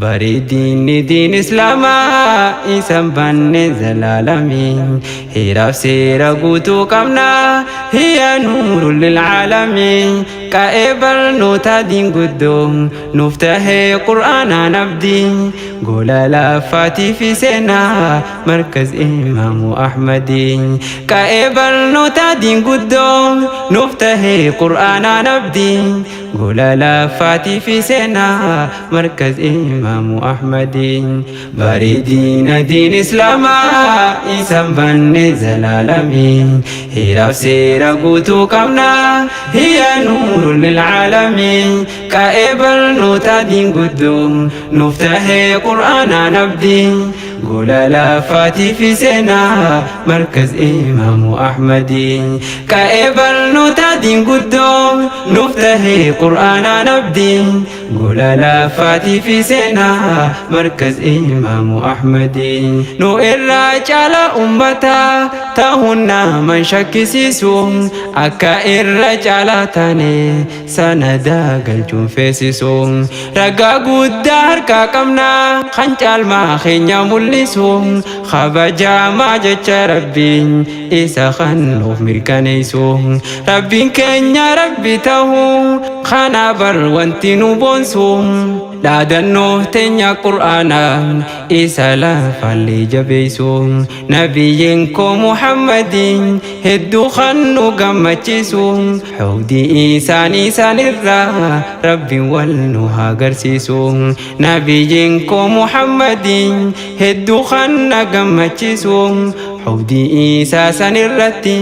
Bareedinni diin Islaamaa isan banne zalaalamii. Heeraaf seera guutuu qabna hiya nuurul lilcaalamii. Qa'ee barnoota diin guddoo nuuf tahee Qur'aanaan abdii. Gola lafaatii fi seenaa markaz Imaamu Ahmadii. Qa'ee barnoota diin guddoo nuuf tahee Qur'aanaan abdii. Gola lafaatii fi seenaa markaz Imaamu Ahmadii. Bareedina diin Islaamaa isan banne zalaalamii. Heeraaf seera guutuu qabna hiya nuurul lilcaalamii. Qa'ee barnoota diin guddoo nuuf tahee Qur'aanaan abdii. Gola lafaatii fi seenaa markaz Imaamu Ahmadii. Qa'ee barnoota diin guddoo nuuf tahee Qur'aanaan abdii. Gola lafaatii fi seenaa markaz Imaamu Ahmadii. Nu irraa caala ummata ta'uun naman shakkisiisu, akka irra caalaa taane sanadaa galchuun feesisu. Ragaa guddaa harkaa qabna kan caalmaa keenya mul'isu, kabajamaa jecha Rabbiin isa kan nuuf mirkaneessu. Rabbiin keenya Rabbi ta'uu kana bar wanti nu boonsu, dhaadannoo teenya Qur'aanaan isa lafallee jabeessu. Nabiyyiin koo Muhammadiin hedduu kan nu gammachiisu, hawdii isaanii isaanirraa Rabbiin wal nu haa agarsiisu. Nabiyyiin koo Muhammadiin hedduu kan na gammachiisu, hawdii isaa sanirratti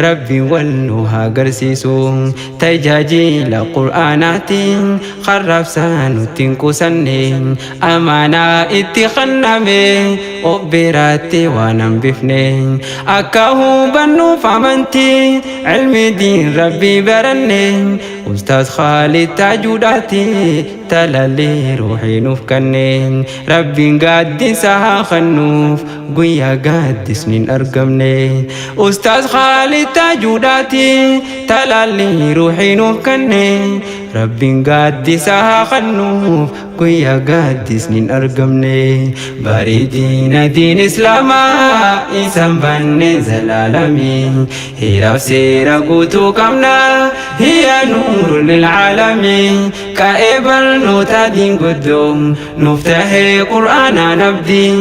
Rabbiin wal nu haa agarsiisu. Tajaajila Qur'aanaatiin karraabsaa nutti hin qusanne, amaanaa itti kenname of biraatti waan hambifne. Akka hubannuuf amantii ilmi diin Rabbii baranne, Ustaaz Khaalid Taajuudhaati talallee ruuxii nuuf kenne. Rabbiin gaaddisa haa kennuuf guyyaa gaaddisni hin argamne. Ustaaz Khaalid Taajuudhaati talallee ruuxii nuuf kenne. Rabbiin gaaddisa haa kennuuf guyyaa gaaddisni hin argamne. Bareedina diin Islaamaa isan banne zalaalamii. Heeraaf seera guutuu qabna hiya nuurul lilcaalamii. Qa'ee barnoota diin guddoo nuuf tahee Qur'aanaan abdii.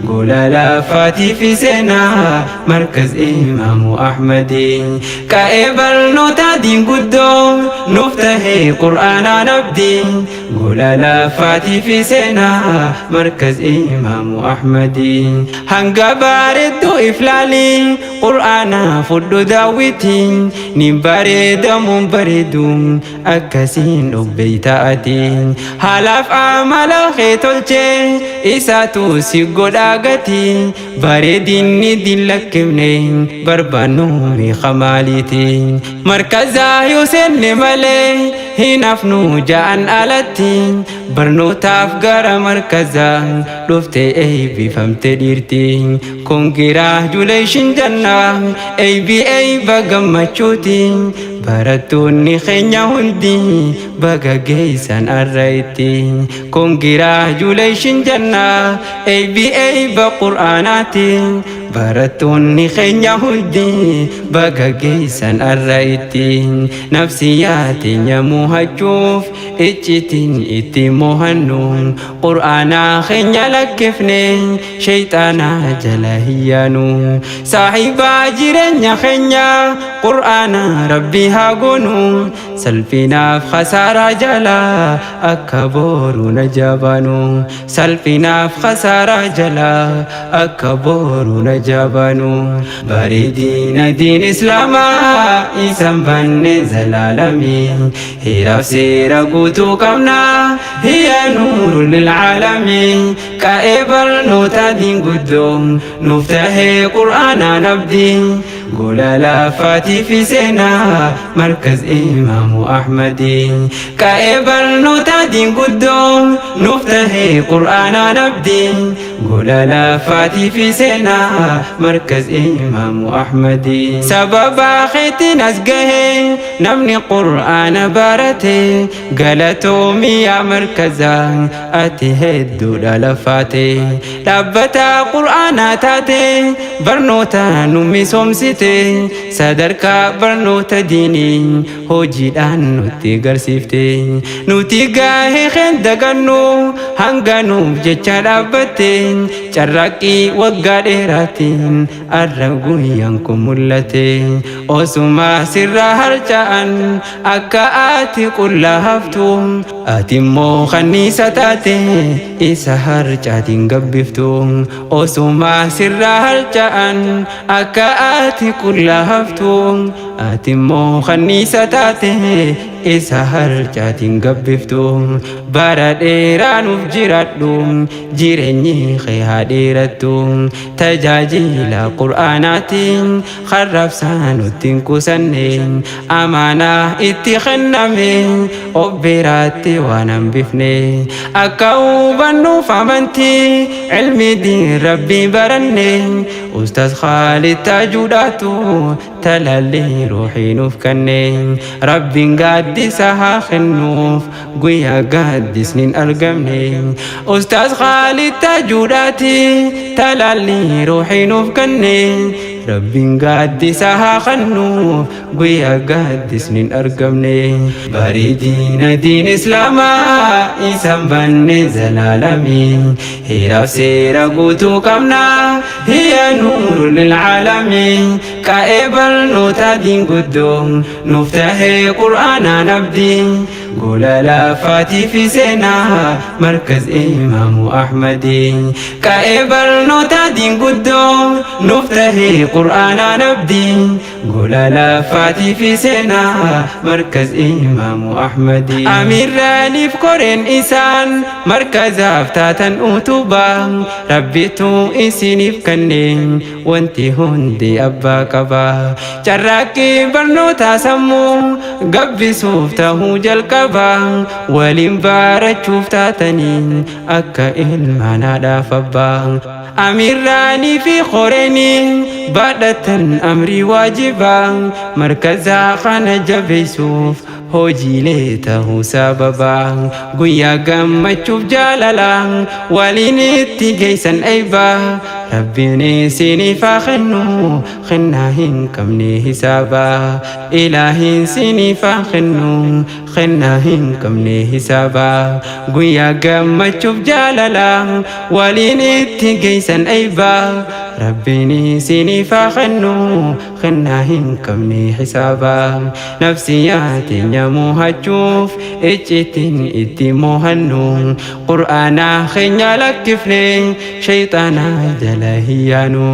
Gola lafaatii fi seenaa markaz Imaamu Ahmadii. Qa'ee barnoota diin guddoo nuuf tahee Qur'aanaan abdii. Gola lafaatii fi seenaa markaz Imaamu Ahmadii. Hanga bareedduu iflaalii Qur'aana fudhu daawwitii, ni bareedamuun bareedu akkasiin dhubbeeyta ati. Haalaaf amala kee tolchee isaatu si godhaa gati, bareedinni diin lakkifne barbaannu meeqa maaliiti. Markazaa yoo seenne malee hin hafnu ja'an alatti, barnootaaf gara markazaa dhufte eebbifamte dhiirti. Congratulation janna eebbi eebba gammachuuti, barattoonni keenya hundi baga geessan arra itti. Congratulation janna eebbi eebba Qur'aanaati, barattoonni keenya hundi baga geessan arra itti. Nafsiyaa teenya mo'achuuf iccitiin itti mo'annu, Qur'aanaa keenya lakkifne shayxaanaa jala hiyyaanu. Saahibaa jireenya keenya Qur'aana Rabbii haa goonu, salphinaaf khasaaraa jala akka boru na jabaanu. Salphinaaf khasaaraa jala akka boru na jabaanu. Bareedina diin Islaamaa isan banne zalaalamii. Heeraaf seera guutuu qabna hiya nuurul lilcaalamii. Qa'ee barnoota diin guddoo nuuf tahee Qur'aanaan abdii. Gola lafaatii fi seenaa markaz Imaamu Ahmadii. Qa'ee barnoota diin guddoo nuuf tahee Qur'aanaan abdii. Gola lafaatii fi seenaa markaz Imaamu Ahmadi. Sababa keetiin as gahe namni Qur'aana barate, galatoomi yaa markaza, ati hedduudha lafaate. Dhaabbata Qur'aanaa taate, barnoota nu misoomsite, sadarkaa barnoota diinii hojiidhaan nutti garsiifte. Nuti gaahee keen dagannu, hanga nuuf jecha dhaabbatte, carraaqqii waggaa dheeraatiin arra guyyaan kun mul'ate. Osuma sirraa harca'an akka ati qullaa haftu, ati immoo kanniisa taate isa harcaatiin gabbiftu. Osuma sirraa harca'an akka ati qullaa haftu, ati immoo kanniisa taate isa harcaatiin gabbiftu. Bara dheeraa nuuf jiraadhu, jireenyi kee haa dheerattu. Tajaajila Qur'aanaatiin karraabsaa nutti hin qusanne, amaanaa itti kenname of biraatti waan hambifne. Akka hubannuuf amantii ilmi diin Rabbii baranne, Ustaaz Khaalid Taajuudhaatu talaalli ruuxii nuuf kenne. Rabbiin gaaddisa haa kennuuf guyyaa gaaddisni hin argamne. Ustaaz Khaalid Taajuudhaati talaalli ruuxii nuuf kenne. Rabbiin gaaddisa haa kennuuf guyyaa gaaddisni hin argamne. Bareedina diin Islaamaa isan banne zalaalamii. Heeraaf seera guutuu qabna, hiya nuuru lilcaalamii. Qa'ee barnoota diin guddoo nuuf tahee Qur'aanaan abdii. Gola lafaatii fi seenaa markaz Imaamu Ahmadi. Qa'ee barnoota diin guddoo nuuf tahee Qur'aanaan abdii. Gola lafaatii fi seenaa markaz Imaamu Ahmadi. Amiirraaniif koreen isaan markazaaf taatan utubaa, Rabbitu isiniif kenne, wanti hundi abbaa qaba. Carraaqqii barnoota sammuu gabbisuuf tahuu jalqaba, waliin barachuuf taatanii akka ilmaan haadhaaf abbaa. Amiirraanii fi koreenii baadhatan amrii waajibaa, markazaa kana jabeessuuf hojiilee tahuu sababa. Guyyaa gammachuuf jaalala waliin itti geessan eebbaa, Rabbiin isiniif haa kennu kennaa hin qabne hisaaba. Ilaahiin isiniif haa kennu kennaa hin qabne hisaaba. Guyyaa gammachuuf jaalala waliin itti geessan eebbaa, Rabbiin isiniif haa kennu kennaa hin qabne hisaaba. Nafsiyaa teenya mo'achuuf iccitiin itti mo'annu, Qur'aanaa keenya lakkifne shayxaanaa jala hiyyaanu.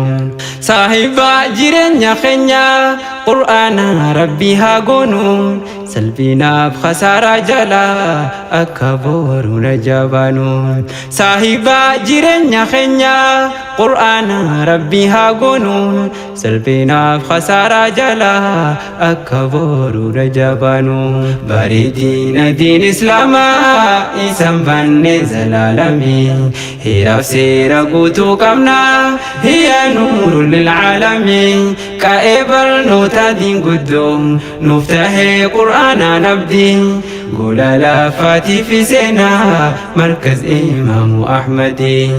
Saahibaa jireenya keenya Qur'aanaa Rabbii haa goonu, salphinaaf khasaaraa jala akka boru na jabaanu. Saahibaa jireenya keenya Qur'aanaa Rabbii haa goonu, salphinaaf khasaaraa jala akka boru na jabaanu. Bareedina diin Islaamaa isan banne zalaalamii. Heeraaf seera guutuu qabna, hiya nuuru lilcaalamii. Qa'ee barnoota diin guddoo nuuf tahee Qur'aanaan abdii. Gola lafaatii fi seenaa markaz Imaamu Ahmadi.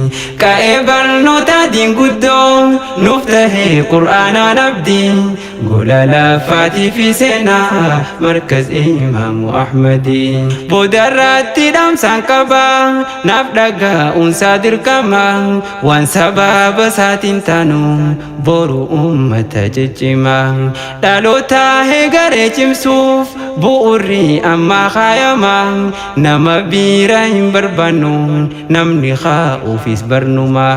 Qa'ee barnoota diin guddoo nuuf tahee Qur'aanaan abdii. Gola lafaatii fi seenaa markaz Imaamu Ahmadi. Boodarratti dhaamsaan qaba, naaf dhaga'uunsaa dirqama, waan sababa isaatiin taanu boru ummata ciccima. Dhaloota heegaree cimsuuf bu'urri ammaa kaayama, nama biira hin barbaannu, namni kaa'uufis barnuma.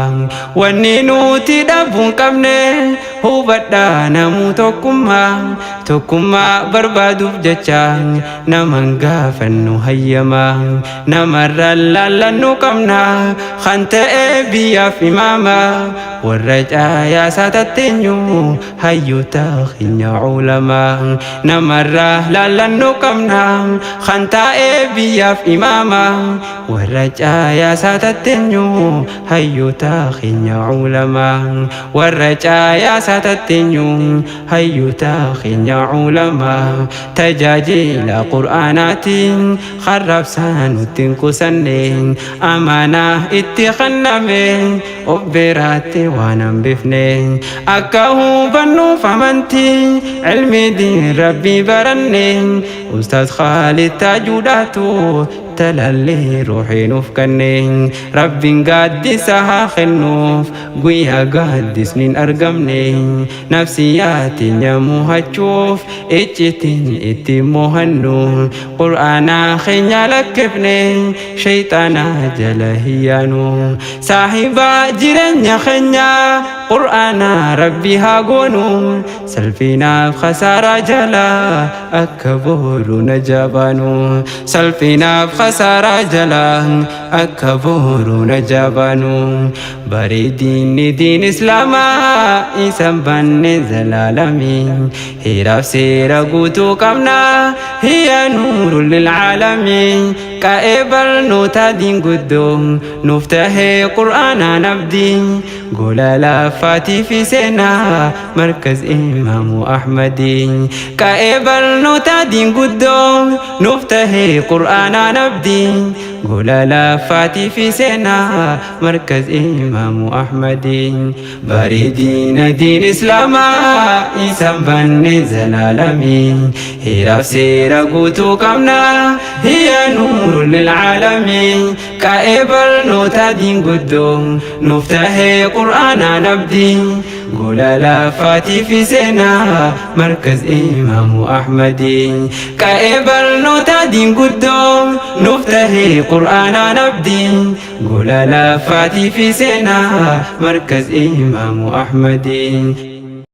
Wanni nuti dhabuu hin qabne Hubadhaa namuu tokkummaa, tokkummaa barbaaduuf jecha naman gaafannu hayyamaa. Namarraan laallannu qabna kan ta'e biyyaaf imaama. Warra caayaasaa tatteenyu hayyoota keenya ulamaa. Namarraa laallannu qabna kan ta'e biyyaaf imaama. Warra caayaasaa tatteenyu hayyoota keenya ulamaa. Warra caayaasaa tatteenyu hayyoota keenya ulamaa. Tajaajila qur'aanaatiin harraabsaa nutti hin qusanne, amaanaa itti kenname of biraatti waan hambifne. Akka hubannuuf amantii ilmi diin rabbii baranne, Ustaaz Khaalid Taajuudhaatu talallee ruuxii nuuf kenne. Rabbiin gaaddisa haa kennuuf guyyaa gaaddisni hin argamne. Nafsiyyaa teenya mo'achuuf iccitiin itti mo'annu, qur'aanaa keenya lakkifne shayxaana jala hiyyaanu. Saahiba jireenya keenya qur'aana rabbi haa goonu, salphinaaf khasaaraa jala akka boru na jabaanu. Salphinaaf khasaaraa jala akka boru na jabaanu. Bareedinni diin islaamaa isan banne zalaalamii, heeraaf seera guutuu qabna, hiya nuuru lilcaalamiin. Qa'ee barnoota diin guddoo nuuf tahee qur'aanaan abdii, gola lafaatii fi seenaa markaz imaamu Ahmadii. Qa'ee barnoota diin guddoo nuuf tahee qur'aanaan abdii, gola lafaatii fi seenaa markaz imaamu Ahmadii. Bareedina diin islaamaa isan banne zalaalamii, heeraaf seera guutuu qabna, hiya nuuru lilcaalamiin. Qa'ee barnoota diin guddoo nuuf tahee qur'aanaan abdii, gola lafaatii fi seenaa markaz imaamu Ahmadii. Qa'ee barnoota diin guddoo nuuf tahee qur'aanaan abdii, gola lafaatii fi seenaa markaz imaamu Ahmadii.